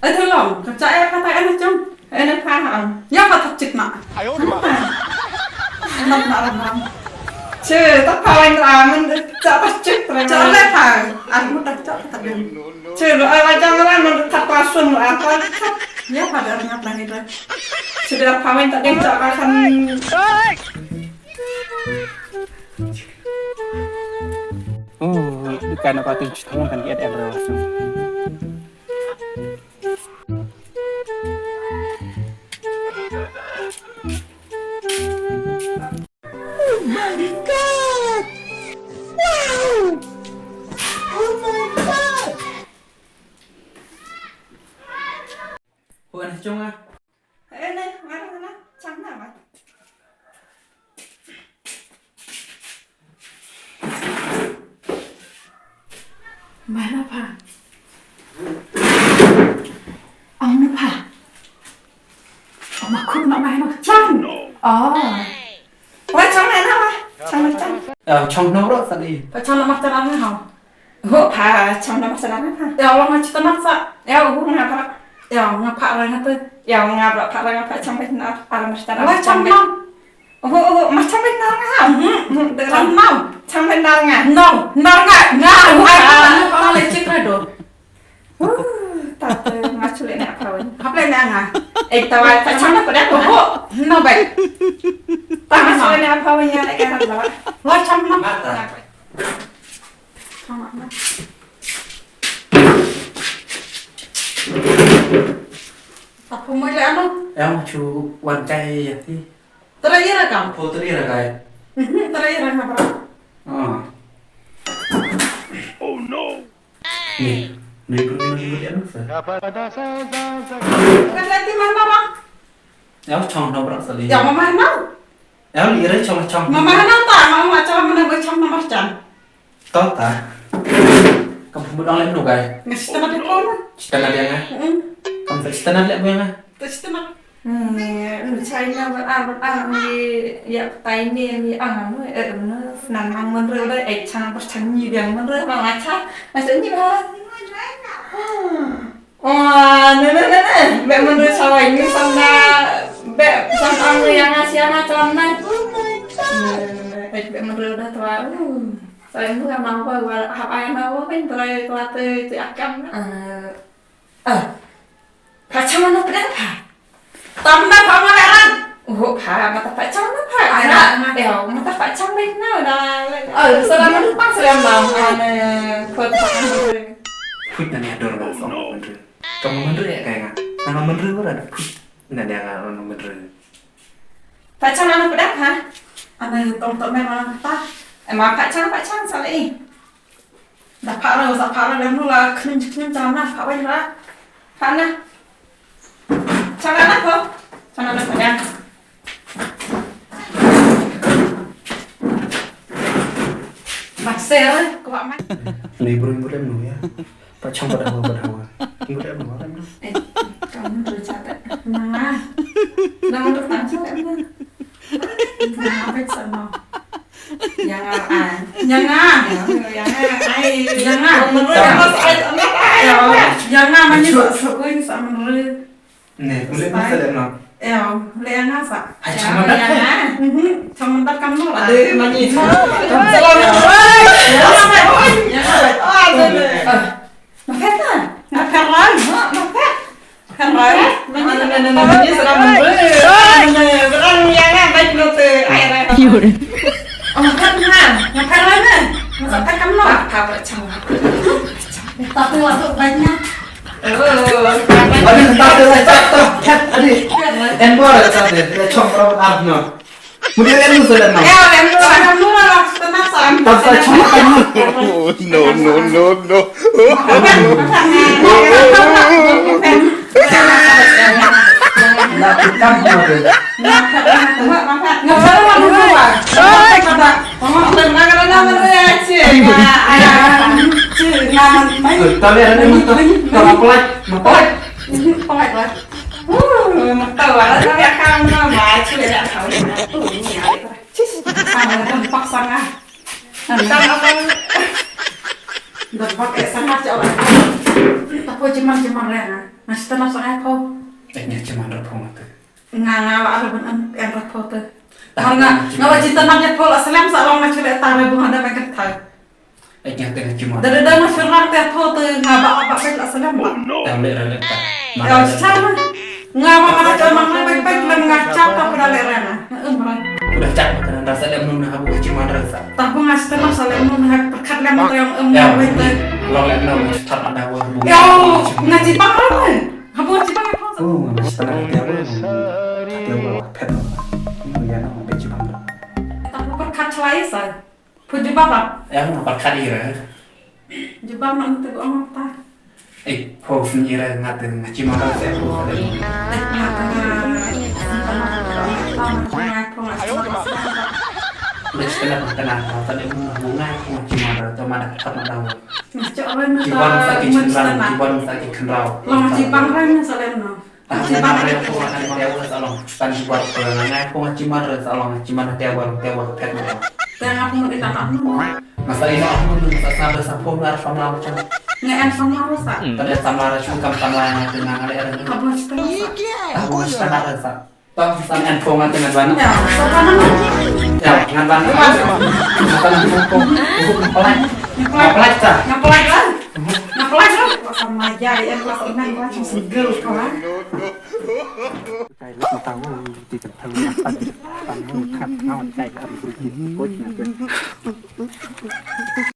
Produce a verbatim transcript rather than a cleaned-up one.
Ơ, thưa lòng, cặp cha em pha tay ăn chung. Em pha hả? Nhớ pha thật chịch nọ. Ai ơi, mà. Nọ, nọ, nọ. Chứ tao pha anh là mình được cho tao chịch rồi. Cho lên pha. Ăn một đợt cho tao được. Chứ rồi ai, ai chẳng là mình được thật qua xuân rồi, à, qua thật. Nhớ pha được ngập này rồi. Chứ được pha anh tao đến cho tao khăn. Oh, dukan apa tu? Cerita kan dia ada. Oh my God! Wow! Oh my God! Huan chunga. Eh, ne, mara na, chang na ba. Mana pa? Ang na pa? Ang ma khun ma mai no chang. Oh. Wa chang na wa. Chang na chang. Eh, chang no ro sa di. Pa chang na ma chang na ha. Ho pa chang na ma chang na pa. Ya wa nga chita na sa. Ya hu nga pa. Ya nga pa ra nga tu. Ya nga pa ra nga pa chang pa na ara ma chang na. Wa chang na. Oho, oho, ma chang beit nar nga. Mhm. Chang nau. Chang beit nar nga. Nau, nar nga. Nga, nga, nga, nga, nga, le chik redo. Uh, ta te ma chule ne apa wen. Hap le ne nga. Eh, ta wa, ta chang na ko da ko. Oho, no beit. Ta ma chule ne apa wen ya le ka la. Wa chang na. Mata. Chang na. Apa mo le ano? Em chu wan kai ya ti. Tara ira kam. Pho tara ira kai. Mhm, tara ira nga bra. Ah. Oh no. Ni, ni bro ni bro ya no sa. Kan lagi mana bang? Ya chong no bro sali. Ya mama na. Ya li ira chong chong. Mama na ta, mama chong mana bai chong na marchan. Tota. Kam phu mudang lem no kai. Nga sita na ko na. Sita na dia nga. Mm. Kam sita na lem nga. Tu sita na. Hmm, China ban ar ban ar ni ya tai ni ni ang anu eh anu nan mang man re eh chang pas chang ni biang man re mang acha. Acha ni ba. Oh, ne ne ne ne. Be man re sawai ni sang na be sang ang yang asia na chang na. Be man re da twa. Sai mu ka mang ko wa hap ai ma wo ben trai twa te te akam na. Ah. Pha chang na pdeng pha. Tam na pha ma ran. Oh pha ma ta pha chang na pha. Ai na. Ya ma ta pha chang ben na da. Oh sa la ma pa sa la ma. Ane ko ta. Put na ni ador ba sa ma menre. Ka ma menre ya kai nga. Na ma menre wa da. Put na ni nga ma menre. Pha chang na pdeng pha. Ane tong tong me ma ta. Eh ma pha chang pha chang sa le. Da pha ra sa pha ra lem nu la khnim khnim chang na pha wen ra. Pha na. Chang na ko. Chang na ko ya. Ba ser ko ba mai. Ni bro bro lem nu ya. Pa chang pada hawa pada hawa. Bro lem nu lem nu. Eh, kamu tu chat. Na. Na tu tang sa lem nu. Nga pek sa no. Yang nga ai. Yang nga. Yang nga ai. Yang nga. Menurut apa sa ai sa nga ai. Yang nga mani sa sa kuin sa menurut. Ne, boleh masa dan no. Ya, boleh yang nga sa. Hai, chang mantap. Yang nga. Mhm. Chang mantap kamu lah. Ada mani. Salam. Yang nga. Ada. Nga phet na? Nga phet rai? Ha, nga phet. Phet rai? Nga phet. Nga phet. Nga phet. Nga phet. Nga phet. Nga phet rai na? Nga phet kam no? Phet kam no? Phet kam no? Phet kam no? Phet kam no? Adi, ta te la chak ta, chat, adi. En bor ta te, la chong ra ar no. Mudi en nu sa no. Eh, en nu sa no la, sa na sa. Ta sa chong ta no. Oh, no, no, no, no. La chong ta no. Nga man, man. Eh, ta leh, leh, man, ta, ta, ma pelai, ma pelai. Pelai, pelai. Uh, ma pelai, leh, leh, ka, ma, ma, chu, leh, leh, ka, leh, leh. Uh, ni, leh, leh. Chis, sa, leh, leh, paksa nga. Sa, leh, leh. Leh, pak, eh, sa, nga, chu, leh. Ta poi, jiman, jiman, leh, nga. Nga, sa, leh, sa, nga, poi. Eh, nga, jiman, leh, poi, nga, tu. Nga, nga, leh, leh, ban, em, em, leh, poi, tu. Mar nga, nga, leh, jitan, leh, poi, leh, slem, sa, leh, nga, chu, leh, ta, leh, bung, ada, main, kan, thau. Ej, nga te nga chimon. Da, da, da, ma shurang te pho te nga ba, ba, ba, ba, la salam ba. Tam le ra le ta. Ej, cha ma. Nga ma, ma, cha ma, ma, ba, ba, lam nga cha ta pura le ra na. Nga, em, ra. Pura cha ma te na ra sa lem nu na habu chimon ra sa. Ta bu nga sa lem sa lem nu na hab perkat lem te yang em nga ba te. Long lem nu ma cha ta ma da wa habu. Yo, nga chi bang ra ne. Habu chi bang ra. Oh, nga ma cha ta na te wa. Te wa phet. Ya na ma be chi bang ra. Ta bu perkat chlai sa. Phu jubab ba? Em, nga pyrkhat ira. Jubab na untuk ong ta. Eh, phu sing ira nga te nga chimon ra se phu ka dei. Nga ta nga. Nga ta nga. Nga chimon ra ta dei nga bu nga phu chimon ra ta ma da ta ma da. Nga chok ren ta. Chimon sa ki chimon ra, chimon sa ki chimon ra. Long chimon ra ni sa lem no. Tang jimar re ko ngan ma re sa long. Tang jimar ko ngan ngai ko ngan jimar re sa long. Jimar na tiawa tiawa pet ma. Tang apa mun ita tak mun. Masa ina apa mun masa sabar sa pom lar samla macam. Ngai an samla sa. Tang samla ra shu kam samla ngai tengah ngai re. Apa cerita sa? Apa cerita ngai sa? Tang sa an pom ngai tengah ban. Ya, sa mana? Ya, ngan ban. Masa nang pom. Pelak. Pelak sa. Pelak lah. Pelak lah. Sama aja ya kelas enam kelas segel kau. Kai lak mata wo, ti kan thang ni akan, kan ni kat ngawan kai ka abu ki, kot na ke.